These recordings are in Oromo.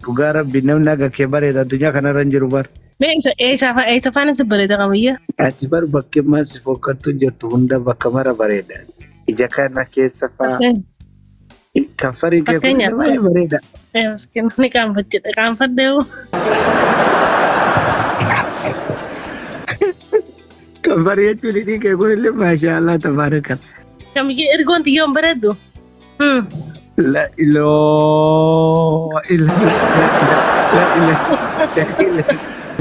Dhugaa rabbi namni akka kee bareeda addunyaa kanarra hin jiru bar. Mee isa eessa faana si bareeda kamiyya? Ati bar bakkee maal si fokkattu jirtu hunda bakka mara bareeda. Ija kana keessa faa. Kaffarii kee kun baay'ee bareeda. Ni qaanfachidha. Qaanfadhee. Kaffarii jechuun hidhii kee kun illee maashaallah tabaarakal. Kamiyyee ergoon xiyyoon bareeddu. La iloo ila la ila.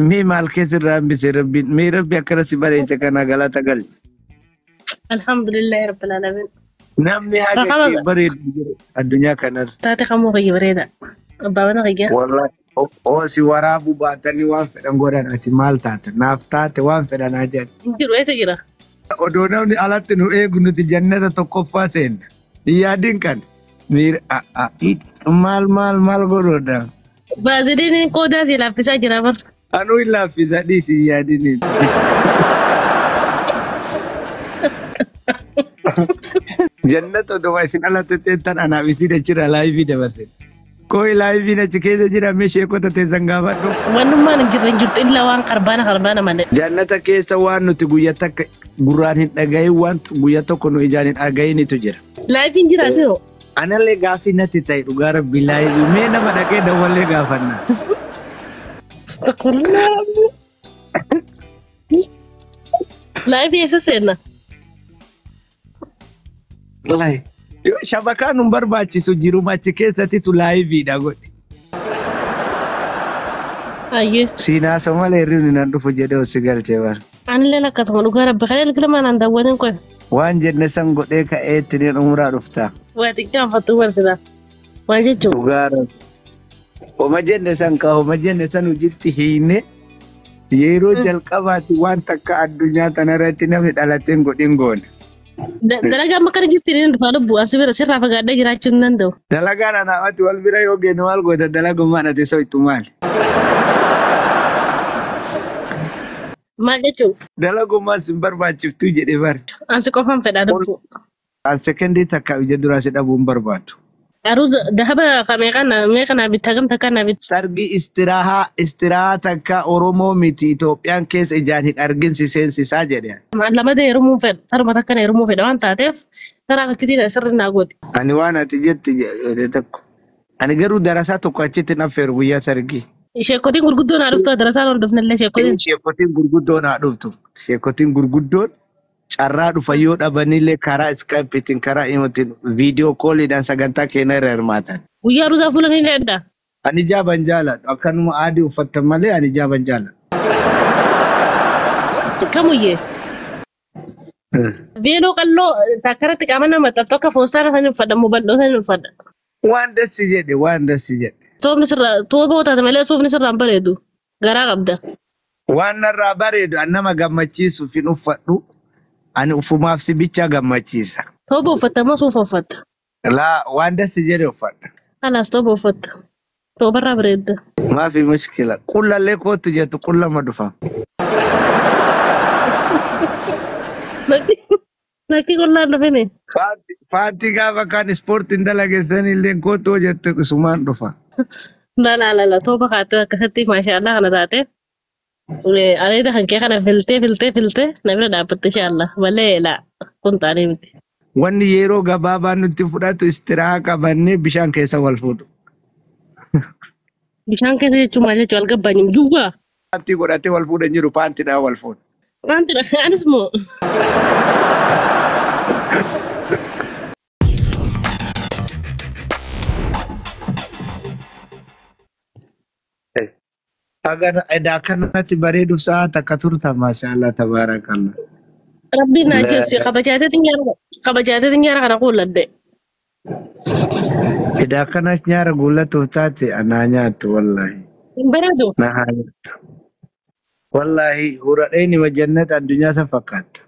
Mee maal keessa irraa hambise rabbiin mee rabbi akkana si bareecha kana galata galche. Alhamdulillahi rabbil alamin. Namni haga kee bareedu jiru addunyaa kanarra. Taate kamuu kiyya bareeda. Abbaa mana kiyya. Wallahi oo si waraabuu baatanii waan fedhan godhan ati maal taate naaf taate waan fedhan haa jedhan. Hin jiru eessa jira? Odoo namni alatti nu eegu nuti jannata tokkoffaa seenna. Yaadin kan miira maal maal maal godhuudha. Baaziliin qodaa si laaffisaa jira bar. Anuu hin laaffisa dhiisi yaadin. Jannata odoo isin alatti teettan anaaf isin achirra laayivii dabarse. Kooyi laayiviin achi keessa jira mee sheekota teessan gaafadhu. Wannummaan hin jirre hin jirtu illaa waan qarbaana qarbaana malee. Jannata keessa waan nuti guyyaa takka gurraan hin dhagahin waan guyyaa tokko nu ijaan hin dhagahinitu jira. Laayiviin jiraate hoo? Anallee gaaffii natti ta'e dhugaa rabbi laayivii mee nama dhaqee dawwallee gaafanna. Laayivii eessa seenna? Yoo shabakaan nun barbaachisu jiruma achi keessattitu laayiviidha godhe. Ayyee. Siinaasa malee hirribni nan dhufu jedhee si galchee bara. Anillee akkasuma dhugaa rabbi kan ilma naan daawwatin kun. Waan jenne san godhee ka'ee ittiin umuraa dhufta. Waa xiqqaan fattuu barsiisa. Maal jechuun? Dhugaa rabbi. Homa jenne san ka homa jenne san hojiitti hiine yeroo jalqabaati waan takka addunyaa tanarratti namni dhalateen godhin goone. Dalagaan bakka jirti ni dhufaa lubbu as bira sirraa fagaadhee jiraachuu hin danda'u. Dalagaan anaafatti wal bira yoo geenne maal goota dalagummaan ati soitu maali? Maal jechuun? Dalagummaan sin barbaachiftuu jedhee bari. Ansi qofaan fedhaa lubbu. An sekendii takka ija duraa si dhabuu hin barbaadu. Aruuza dahaba meeqa naa bitta hagam takka naa bitta. Sargi istiraahaa takka Oromoo miti Itoophiyaan keessa ijaan hin argin si seensisaa jedhe. Lama heerumuu fedha taruma takka heerumuu fedha waan taateef taraa takkitiin sirri naa godhi. Ani waan ati jetti tokko. Ani garuu darasaa tokko achitti hin affeeru guyyaa sargii. Sheekotiin gurguddoon haa dhuftu darasaan hordofnellee sheekotiin. Sheekotiin gurguddoon haa dhuftu. Sheekotiin gurguddoon carraa dhufa yoo dhabanillee karaa iskaayipiitiin karaa imotiin viidiyoo kooliidhaan sagantaa keenya irra hirmaatan. Guyyaa ruuzaa fuula ni leedda. Ani jaaban jaaladhu. Akkanuma adii uffattan malee ani jaaban jaaladhu. Kamuyyee. Veeloo qalloo takkaratti qaama nama maxxantu akka foostaara sanii uffadha bal'oo sanii uffadha. Waan dassi jedhe waan dassi jedhe. Toobni sirraa tooba taate malee suufni sirraa hin bareedu. Garaa qabda. Waan narraa bareedu an nama gammachiisuuf hin uffadhu. Ani ufumaaf si bicha gammachiisa. Tooba uffatta moo suufa uffatta? Laa waan dassi jedhe uffadha. Alaas tooba uffatta. Toobarraa bareedda. Maafi mushkila. Qullallee kootu jettu qullama dhufa. Lakkii qullaan dhufine. Faantii gaafa kaan ispoortiin dalageessan illee kootu jettu isumaan dhufa. La la la la tooba kaatee akkasitti maashaallah kana taate. Areeda kan kee kana filtee filtee filtee na bira dhaabbatte inshaallah malee laa kun taanee miti. Wanni yeroo gabaabaa nutti fudhatu istiraahaa qabannee bishaan keessa wal fuudhu. Bishaan keessa jechuun maal jechuun wal gabbaanyum duwwaa. Paantii godhatee wal fuudhan jiru paantiidhaan wal fuudha. Paantiidha anis moo. Agar edaa kanatti bareeduuf sa'a takka turta maashaallah tabaarakallah. Rabbiin naa jeesse kabajaateetiin nyaara kana kuuladde. Edaa kanas nyaara guullatuuf taate anaa nyaattu wallaahi. Hin bareedu. Na haa nyaattu. Wallaahi huradheeni majannata addunyaa san fakkaata.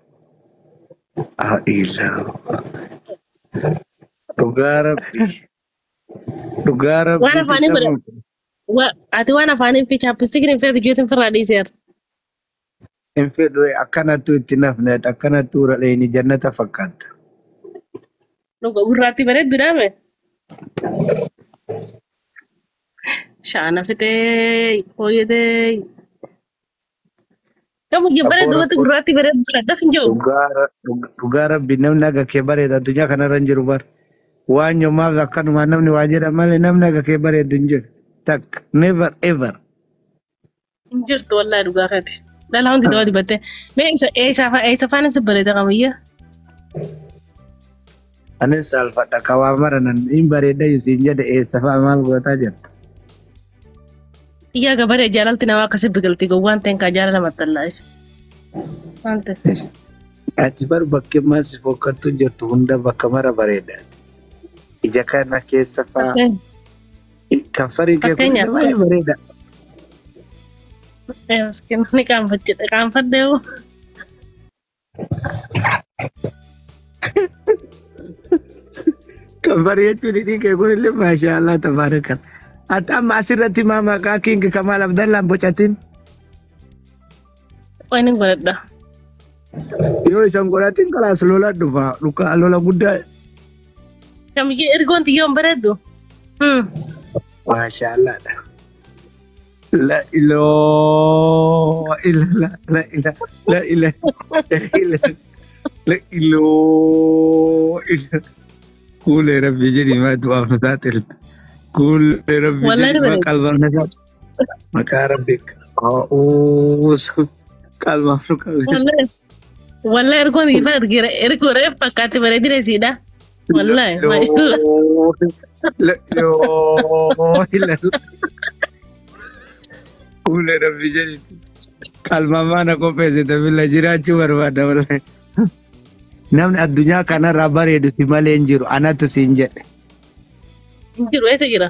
Haa ilaa. Dhugaa rabbi. Dhugaa rabbi. Waan afaanii godhe. Ati waan afaaniin fi chaappistikiin hin feetu jeetiin firraa dhiiseera. Hin fedhu akkanattu itti nafne akkanattu huradheeni jannata fakkaata. Gurraatti bareeddu dhaame. Shaana fitee hooyetee. Kamu bareedu Abboo wanti rakkoo gurraatti bareedu addas hin jiru. Dhugaa rabbi namni akka kee bareedu addunyaa kanarra hin jiru bar. Waan yomaaf akkanuma namni waa jedha malee namni akka kee bareedu hin jiru. Takka never ever. Hin jirtu wallaahi dhugaa keeti. Dhala hundi dawaa dibattee. Mee isa eessa eessa faana si bareeda kamiyya? Anis saalfadha kawaa mara nan hin bareedda siin jedhe eessa fa'aa maal gootaa jirta. Iyyaa gabaree jaalalti namaa akkasii biqilti gowwaan ta'een kaa jaalala maxxanlaa. Maal ta'e? Ati bar bakkee maal si fokkattu jirtu hunda bakka mara bareeda. Ija kana keessa fa'aa kaffarii kee kun Fakkeenyaaf. baay'ee bareeda. Maskiin ni qaanfachidha qaanfadhee hoo. Kaffarii jechuun hidhiin kee kun illee maashaallah tabaarakal. Ati amma asirratti maa maqaa King Kamaal Abdallaan bocatin? Waan hin godhadha. Yoo isan godhatin kalaas lola dhufa dhuka lola guddaa. Kamiyyee ergoon xiyyoon bareeddu. Maashaallah. La ilaha illallah la ilaha la ilaha illallah la ilaha illallah. Kuulee rabbi jedhi maa du'aaf nu saaxilta. Kuulee rabbi Wallahi jedhi maa bareeda. qalbaaf nu saaxilta. Maqaa rabbi qaa'uus qalbaaf nu qabe. Wallahi wallahi ergoon xiyyoon ergeera ergoo reef fakkaatti bareedina isiidha. Wallahi maashaallah. La ilaha illallah. Kuulee rabbi jedhi. Qalmamaa na qopheessite billa jiraachuu barbaada wallahi. Namni addunyaa kanarraa bareedu si malee hin jiru anatu siin jedhe. Hin jiru eessa jira?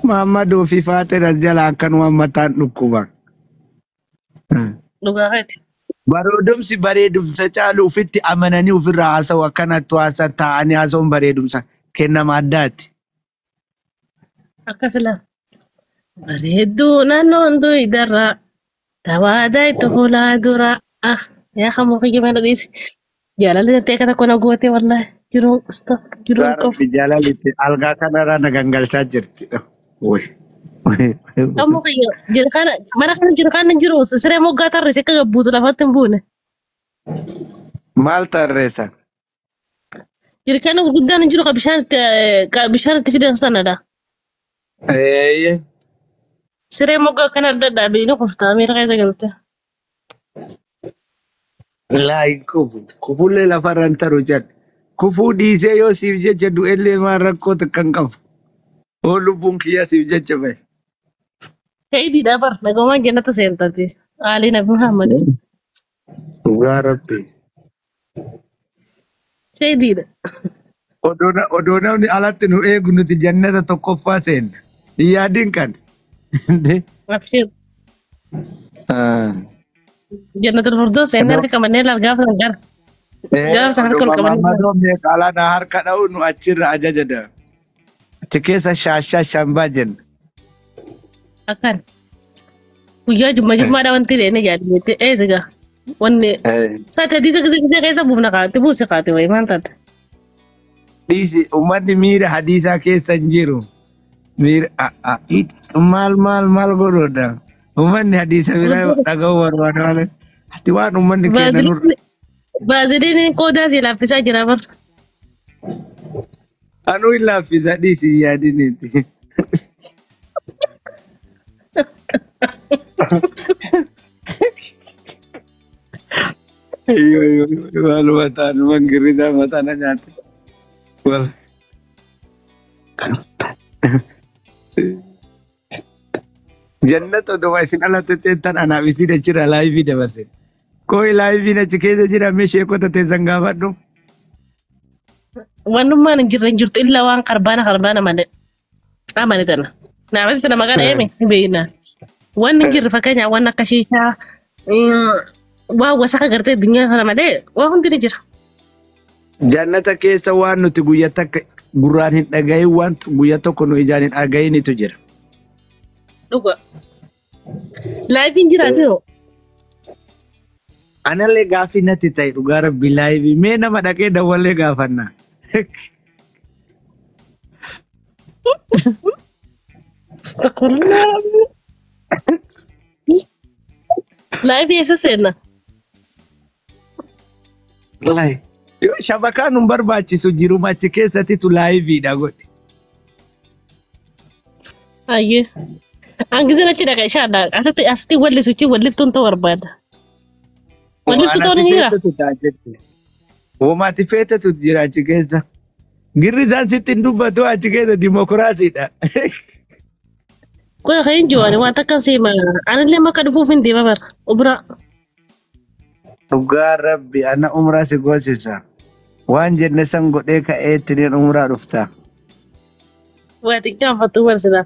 Maammaduu fi Faaxeen as jala akkanuma mataan dhukkuba. Dhugaa keeti. Bareedumsi bareedumsa caalu ofitti amananii ofirraa haasa'u akkanatti haasa taa'anii haasa'uun bareedumsa kennama addaati. Akkas laa. Bareedduu naannoo hunduu idarraa. Tawaadaa itti fuulaa dura. Ah yaa kamuu kiyya mana dhiisi. Jaalalli tantee akka tokko na goote wallahi. Jiruun stop jiruun qofa. Rabbi jaalalitti algaa kanarraa na gangalchaa jirti. Woy. Kamuu kiyya jirkaana mana kana jirkaana hin jiru siree moggaa tarreesse akka gabbuutu lafatti hin buune. Maal tarreessa? Jirkaana gurguddaan hin jiru ka bishaan itti ka bishaan itti fidan sanadha. Eeyyee. Siree moggaa kana adda dhaabee ni kuftaa miira keessa galte. Laa hin kufu. Kufullee lafarra hin taru jedhe. Kufuu dhiisee yoo siif jecha du'ellee maal rakkoo takka hin qabu. Yoo lubbuun kiyya siif jecha bahe. Shahidiidha bar nagaumaan jannata seentati. Aalii Nabi Muhammad. Dhugaa rabbi. Shahidiidha. Odoo namni alatti nu eegu nuti jannata tokkoffaa seenna. Hin yaadin kan. Abshir. Jannatul Firdaus seennee harka qabannee laal gaafa san gara. Gaafa san harka ol Odoo qabannee. Maammadoo meeqaalaa na harka dha'u nu achirra ajaja dha. Achi keessa shaashaa shambaa jenna. Akkan. Guyyaa jumma jummaadha wanti deene jaadimete eessa gaa. Wanni saate hadiisa gisee gisee keessa buufna kaate buuse kaate wayi maal taate. Dhiisi uummanni miira hadiisaa keessa hin jiru. Miira maal maal maal godhuudha. Uummanni hadiisa biraa dhaga'uu barbaada malee. Ati waan uummanni keenya nurra. Baaziliiniin qodaa si laaffisaa jira bar. Anuu hin laaffisa dhiisi hin yaadiniiti. Ayyoo ayyoo maaluma taanu mangirrisaa mataa na nyaate. Wal. Jannata oduma isin alatti teettan anaaf isin achirra laayivii dabarsin. Kooyi laayiviin achi keessa jira mee sheekota teessan gaafadhu. Wannummaan hin jirre hin jirtu illaa waan qarbaana qarbaana malee. Amane tana. Naafis tana maqaan eeme hin beekna. Wanni hin jirre fakkeenyaaf waan akka shiishaa waan wasaka gartee addunyaa kana malee waa hundi ni jira. Jannata keessa waan nuti guyya takka gurraan hin dhagahin waan guyya tokko nu ijaan hin dhagahinitu jira. Dhuga. Laayiviin jiraate hoo? Anallee gaaffii natti ta'e dhugaa rabbi laayivii mee nama dhaqee dawwallee gaafanna. Astagfirullah. Live eessa seenna? Yoo shabakaan nun barbaachisu jiruma achi keessattitu laayiviidha godhe. Ayyee. Hangizin achi dhaqa ishaadha. Asitti asitti wallisuchi walliftuun ta'uu barbaada. Walliftu ta'uun ni jira. Womaati feetetu jira achi keessa. Girri isaan sitti hin dubbatu achi keessa dimokiraasiidha. Qoya kan hin jiru waan takka seema. Anillee makka dhufuuf hin deema bara. Obra. Dhugaa rabbi ana umraa si goosisa. Waan jenne san godhee ka'ee ittiin umraa dhufta. Waa xiqqaan fattuu barsiisa.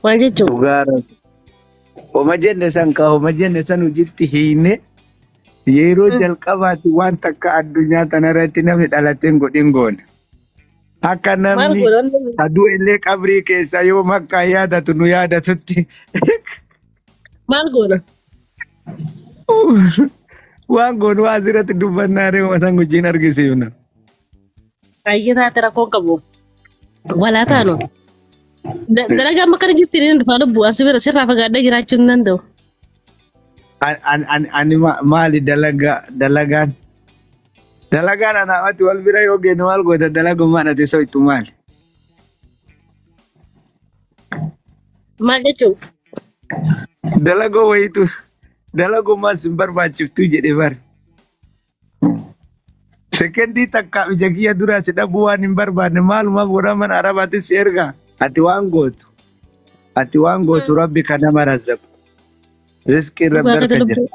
Maal jechuun? Dhugaa rabbi. Homa jenne san ka homa jenne san hojiitti hiine yeroo jalqabaati waan takka addunyaa tanarratti namni dhalateen godhin goone. Akka Maal namni godhan? aduu illee qabrii keessa yoo makkaa yaadatu nu yaadatutti. Maal goona? Waan goonu asirratti dubbannaa reema san wajjin argisiifna. Ayyee taate rakkoon qabu. Walaa taanu. Dalagaa amma kana jirti inni dhufaa lubbu as bira sirraa fagaadhee jiraachuu hin danda'u. Ani maali dalagaan? Dalagaan anaafatti wal bira yoo geenne maal goota dalagummaan ati soitu maali? Maal jechuun? Dalagoo wayitu dalagummaan sin barbaachiftuu jedhe bari. Sekendii takka ija kiyya duraa si dhabuu waan hin barbaanne maalumaaf godhaa mana arabaatti si ergaa. Ati waan gootu. Ati waan gootu rabbi kan nama razzaqu. Riskiin rabbi Dhugaa harka jira. lubbuu.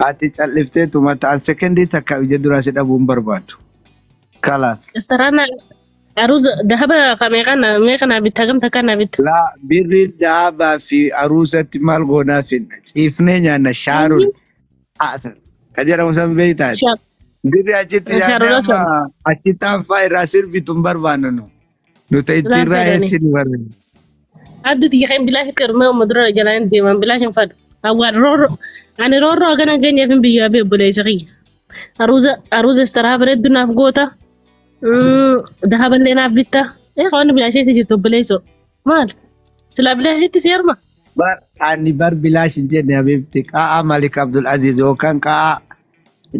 Ati callifteetuma ta'an sekendii takka ija duraa si dhabuu hin barbaadu. Kalaas. Istaraana aruuza dahaba meeqa naa bitta gamta kan naa bitta. Laa birri dahabaa fi aruusatti maal goonaa finna. Ciifnee nyaanna shaaruun. Ka jedhamu san beektaati. Birri achitti nyaannee Shaaruun amma achitti anfaa irraa sirbitu hin barbaannu nu. Nuti itti Irraa irraa fedhani. eessinu barbaannu. Abdi xiyya kan bilaash itti hirmee uummata dura jalaan deeman bilaash hin fadhu. Awwaal roorroo ani roorroo hagana geenyeef hin biyyaa bee obboleessa kiyya. Aruuza aruuza istaraa bareeddu naaf goota. Dahaballee naaf bitta. Ee qabanni bilaasheetti jirtu obboleessoo. Maal? Silaa bilaasheetti si harma. Bar ani bar bilaash hin jenne habibti. Qa'a Malik Abdul Aziz yookaan qa'a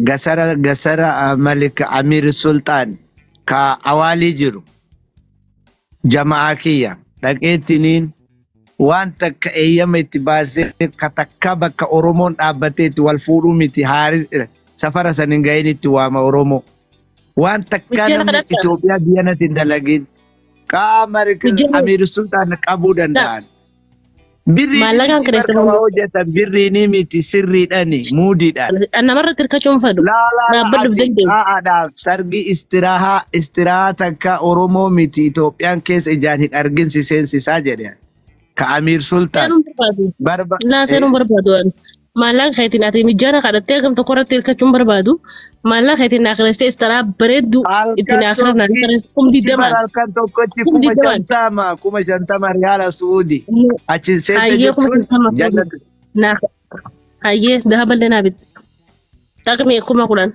gasara gasara Malik Amir Sultan ka awaalii jiru. Jama'aa kiyya dhaqeettiniin waan takka eeyyama itti baasee ka takka bakka Oromoon dhaabbatee itti wal fuudhuu miti haari safara san hin gahin itti waama Oromoo. Waan takka Mijjeena namni kadhadhaa. Itoophiyaa biyya natti hin dalagin. Qa'a Malik Mijjeena. Amir Sultan qabuu danda'an. Birriin Maallaqaan miti barka kireessa waa hojjetan birriin miti sirriidhani muudiidhaan. Namarratti hirkachuu hin fedhu. Laalaa Dhaabbadhuuf ati dandeenya. qaa'aadhaaf sargi istiraahaa istiraahaa takka Oromoo miti Itoophiyaan keessa ijaan hin argin si seensisaa jedhe. Ka Amiir Sultan Seenuun barbaadu. barba Laa seenuun barbaadu ani. Maallaqa keetiin ati mijjaana kadhattee gam tokko irratti hirkachuu hin barbaadu. Maallaqa keetiin naa kireessitee istaraa bareeddu ittiin halkan naa kireef naa tokki kireessite kum bar digdamaan. halkan tokkotti Kum kuma digdamaan. shantama kuma shantama riyaala Suudi achi seente Hayyee kuma jechuun shantama jannatu. naa hayyee dahaballee naa bitte. Dhaqmee 10,000.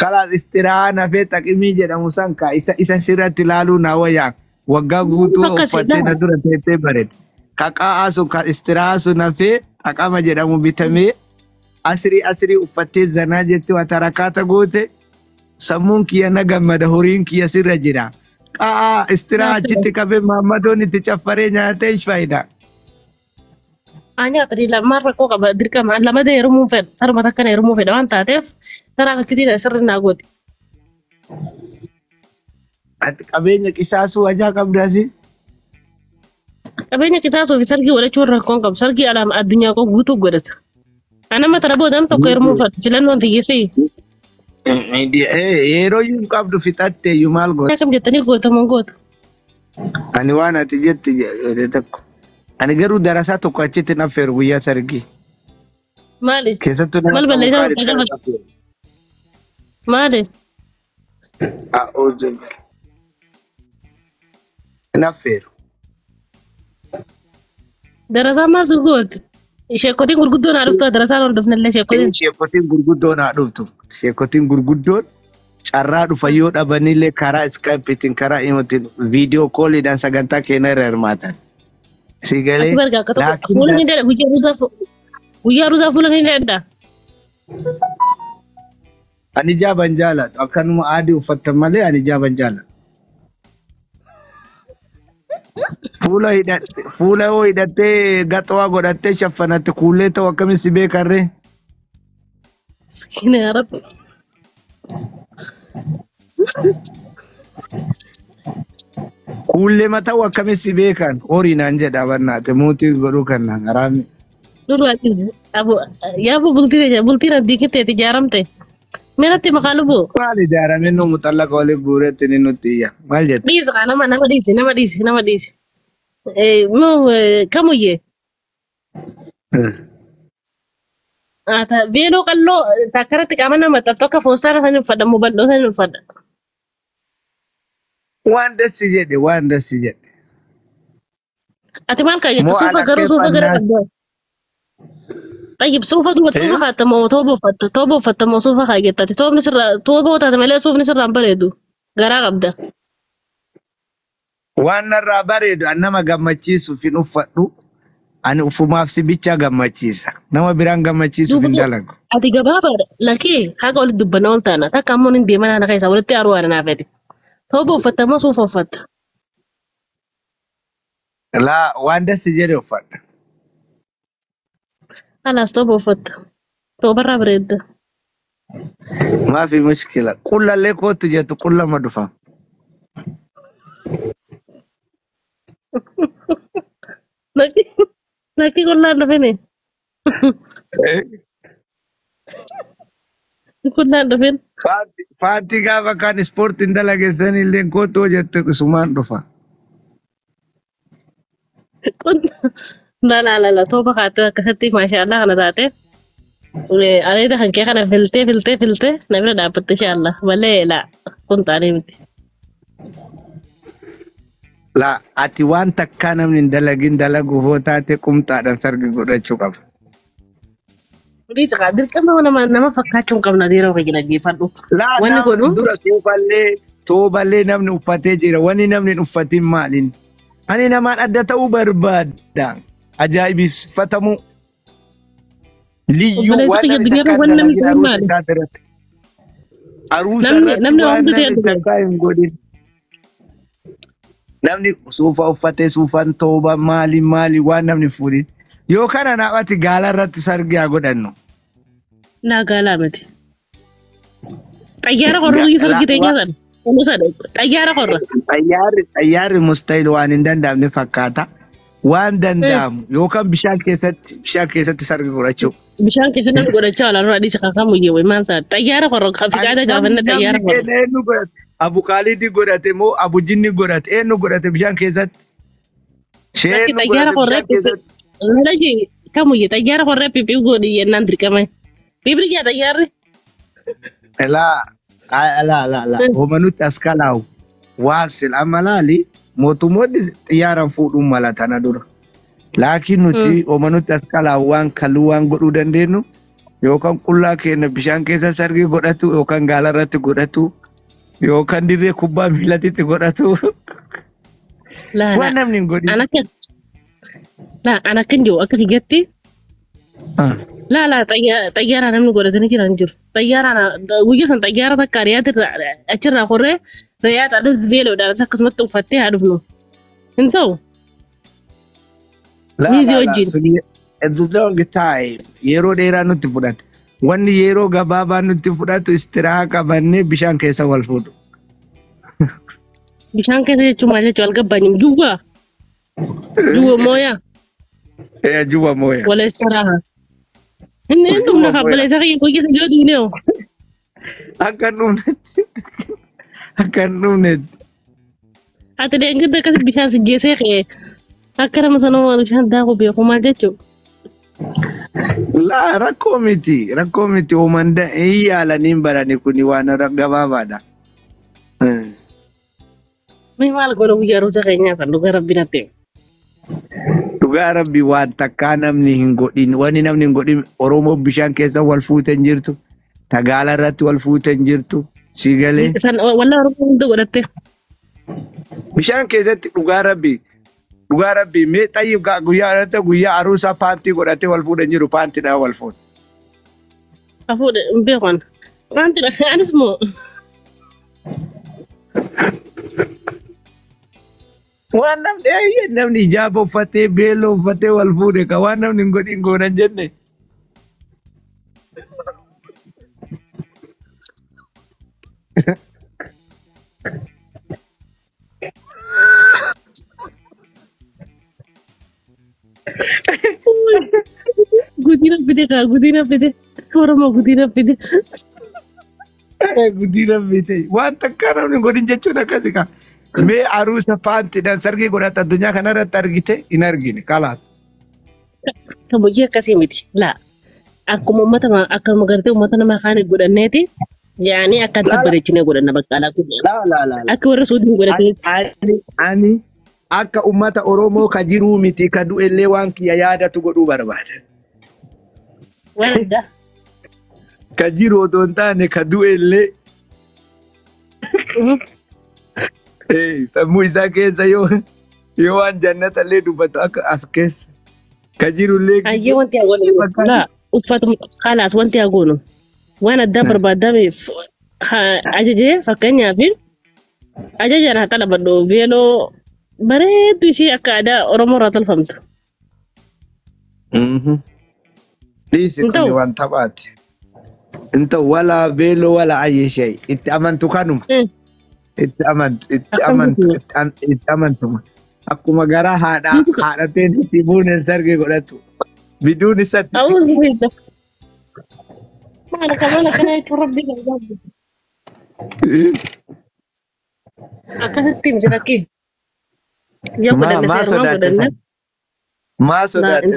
Kalaas istirahaa nafee xaqimii jedhamu san ka isa isa sirratti ilaaluu naa wayyaa waggaa guutuu Akkasii uffattee na dha. dura teessee bareeda. Ka qaa'aa sun ka istirahaa sun nafee xaqama jedhamu bitamee asrii asrii uffattee zanaa jettee waa tarakaata goote sammuun kiyya na gammada horiin kiyya sirra jira. Qaa'aa istirahaa achitti qabee maammadoon itti caffaree nyaatee faayidaa. Ani ati lamaan rakkoo qaba dirqama lama ta'e heerumuu fedha tarma takkana heerumuu fedha waan taateef taraa takkitii sirri naa godhi. Ati qabeenya qisaasuu wajaa qabdaasi. Qabeenya qisaasuu fi sargii godhachuun rakkoon qabu sargii alaama addunyaa koo guutuu godhata. Ani amma tana booda nam tokko heerumuu fedha filannoon tiyyisii. Yeroo iyyuu hin qabdu fixatte iyyuu maal goota? Akkam jettanii gootamuun gootu. Ani waan ati jette jedhe tokko. Ani garuu darasaa tokko achitti hin affeeru guyyaa sargii. Maali? Keessattuu nama Maal balleessaa qabu galfatu? affeeru. Maali? A'uudhu billah. Hin affeeru. Darasaa maal si gootu? Sheekotiin gurguddoon haa dhuftu darasaan hordofnallee sheekotiin. Sheekotiin gurguddoon haa dhuftu. Sheekotiin gurguddoon Carraa dhufa yoo dhabanillee karaa iskaayipiitiin karaa imotiin viidiyoo kooliidhaan sagantaa keenya irra hirmaatan. Si galee Ati barga akka tokko laakiin fuula ni danda'a guyyaa ruuzaa fuula ni danda'a. Ani jaaban jaaladhu akkanuma adii uffattan malee ani jaaban jaaladhu. Fuula hidhatte fuula yoo hidhattee gaxawaa godhattee shaffanatte kuullee ta'u akkamiin si beekarree? Miskiina yaa Rabbi. Kuullee mata'u akkamiin si beekan horii naan jedha bannaate mootii godhuu kan naan haraami. Duruu abu yaa bultiin adii kitteeti ijaaramte. Meeratti maqaa lubbuu. Maal ijaaramee nu muxallaqa waliin guuretti ni nutti iyya maal jette? Dhiisi kaa nama dhiisi nama dhiisi nama dhiisi. Moo kamuyyee. Veeloo qalloo takkaratti qaama nama maxxantu akka poostaara sanii uffadha moo bal'oo sanii uffadha. Waan dassi jedhe waan dassi jedhe. Ati maal kaayyatta Moo suufa garuu suufa gara alaqqeeffannaa? qabda. Tayyib suufa duuba suufa kaatta moo tooba uffatta tooba uffatta moo suufa kaayyatta ati toobni sirraa tooba taate malee suufni sirraa hin bareedu garaa qabda. Waan narraa bareedu an nama gammachiisuuf hin uffadhu. Ani ufumaaf si bichaa gammachiisa. Nama biraan gammachiisuuf Duuba hin dalagu. Ati gabaabaadha lakkee haga walitti dubbanna ol taana takka ammoo hin deeman ana keessaa walitti aaruu ana naafete. Tooba uffatta moo suufa uffatta? Laa waan dassi jedhe uffadha. Alaas tooba uffatta. Toobarraa bareedda. Maafi mushkila. Qullallee kootu jettu qullama dhufa. Lakkee lakkee qullaan dhufine. Qullaan dhufin. Faanti gaafa kaan ispoortiin dalageessan illee kootu jettu isumaan dhufa. La la la la tooba kaattee akkasitti maashaallah kana taate. Areeda kan kee kana filtee filtee filtee na bira dhaabbatte inshaallah malee la kun taanee miti. Laa ati waan takkaa namni hin dalagin dalaguuf hoo taate qumxaadhaan sargi godhachuu qaba. Dhiisa kaa dirqama nama nama fakkaachuu hin qabna dhiira ofii dhaggeeffadhu. Laa Wanni nam godhu dura suufallee tooballee namni uffatee jira. Wanni namni hin uffatin maaliin? Ani namaan adda ta'uu barbaada. Ajaa'ibsiifatamuu. Liyyuu obboleessa waan kiyya namni addunyaarra takkaa hin wanni namni dalagin ta'in aruusa maali? isaa irratti. Aruusa Namni irratti namni waan waan ta'e namni addunyaa. takkaa hin godhin. Namni suufa uffatee suufan tooba maali maali waan namni fuudhin. Yoo kana naaf ati gaala irratti sargi haa godhannu. Laa gaalaa miti. Xayyaara qorra guyyaa sargi teenya sana. Onu sana xayyaara qorra. Xayyaarri mustahil waan hin danda'amne fakkaata. Waan danda'amu yookaan bishaan keessatti sargi godhachuu. Bishaan keessa namni godhachaa oolan irraa dhiisa kaasamu iyyuu maal ta'a xayyaara qorra fiqaada gaafanna Namni xayyaara qorra. keenya eenyu godhate? Abu Kaalidi godhate moo Abu Jinni godhate? Eenyu godhate bishaan keessatti? Shee Lakki eenyu xayyaara godhate qorree bishaan keessatti? lalaji kamuyyee xayyaara qorree piphii godhi jennaan dirqama. Piphii jaa xayyaarri. Laa laa laa laa homanutti as kalaawu waan sil amma laali mootummoonni xiyyaaraan fuudhuun mala tana dura. Laakiin nuti homanutti as kalaawu waan kaluu waan godhuu dandeenyu yookaan qullaa keenya bishaan keessa sargii godhatu yookaan gaala irratti godhatu yookaan dirree kubbaa miilatitti godhatu. Laa Waan laa namni hin godhin. an akka laa an akka hin jiru akka kiyyatti laa laa xayyaara namni godhatanii jiran jiru. Xayyaara guyyaa san xayyaara takka riyaat achirraa qorree riyaat adas veeloodhaan akkasumatti uffattee haa dhufnu. Hin ta'u. Laa Miizii laa laa wajjin. suni it's long time yeroo dheeraa nutti fudhate. Wanni yeroo gabaabaa nutti fudhatu istirahaa qabannee bishaan keessa wal fuudhu. Bishaan keessa jechuun maal jechuun algabbaanyim juwwaa juwwa mooyaa Eh, juwa mooya. wala istiraha. Inni hin dhumna Juwa mooya. kabbaleessa kiyya guyyaa san yoo dhiine hoo. Akka hin dhumnetti. Akka hin dhumnetti. Ati deengidda akkas bishaan si geessee ka'e akka nama sana waan bishaan daakuu beeku maal jechuun. Laa rakkoo miti. Rakkoo miti. Uuman hin yaalanii hin barani kuni waan gabaabaadha. Mee maal godha guyyaa roza keenyaa san dhugaa rabbi natti. Dhugaa rabbi waan takkaa namni hin godhin. Wanni namni hin godhin Oromoo bishaan keessa wal fuute hin jirtu. Tagaala irratti wal fuute hin jirtu. Si galee. San walaa Oromoo hunda godhatte. Bishaan keessatti dhugaa rabbii. Dhugaa rabbii mee xayyib guyyaa guyyaa aruusaa paantii godhatee wal fuudhan jiru paantiidhaan wal fuudhan. Afuudhe hin beekan. Wanti anis moo Waan namni ayyee namni ijaaba uffatee beeloo uffatee wal fuudhe ka waan namni hin godhin goonan jenne. Guddina fide kaa guddina fide Oromoo guddina fide. Guddina fide waan takka namni hin godhin jechuun akkasi kaa. Mee aruusa paantiidhaan sargii godhate addunyaa kanarratti argite hin argine kalaas. Kan hojii akkasii miti laa akkuma uummata akkuma gartee uummata nama kaan godhanneeti yaani akka itti bareechinee godhanna bakka alaa kun akka warra suutiin godhateetti. Ani akka uummata Oromoo ka jiruu miti ka du'ellee waan kiyya yaadatu godhuu barbaada. Waan addaa. Ka jiru otoo hin taane ka du'ellee. Sammuu isaa keessa yoo waan jannata illee dubbatu akka as keessa ka jirullee. Ayyee wanti haa goonu laa uffatuma kalaas wanti haa goonu waan addaa barbaadameef ajajee fakkeenyaaf ajajaan haa xalabadhu veeloo bareeddu ishee akka aadaa Oromoo irraa tolfamtu. Dhiisi kun waan taphaati. Hin ta'u walaa veeloo walaa ayyee ishee itti amantu kanuma. Itti amantu itti amantu itti amantuma. Akkuma garaa haadhaa haadhateen itti buuneen sargee godhatu. Biduun isatti. Awuuz billah. Maal akka maal akkana jechuun rabbii gargaaru. Akkasitti miti rakkee. Yoo godhanne seerumaan godhanne. Maa sodaatte?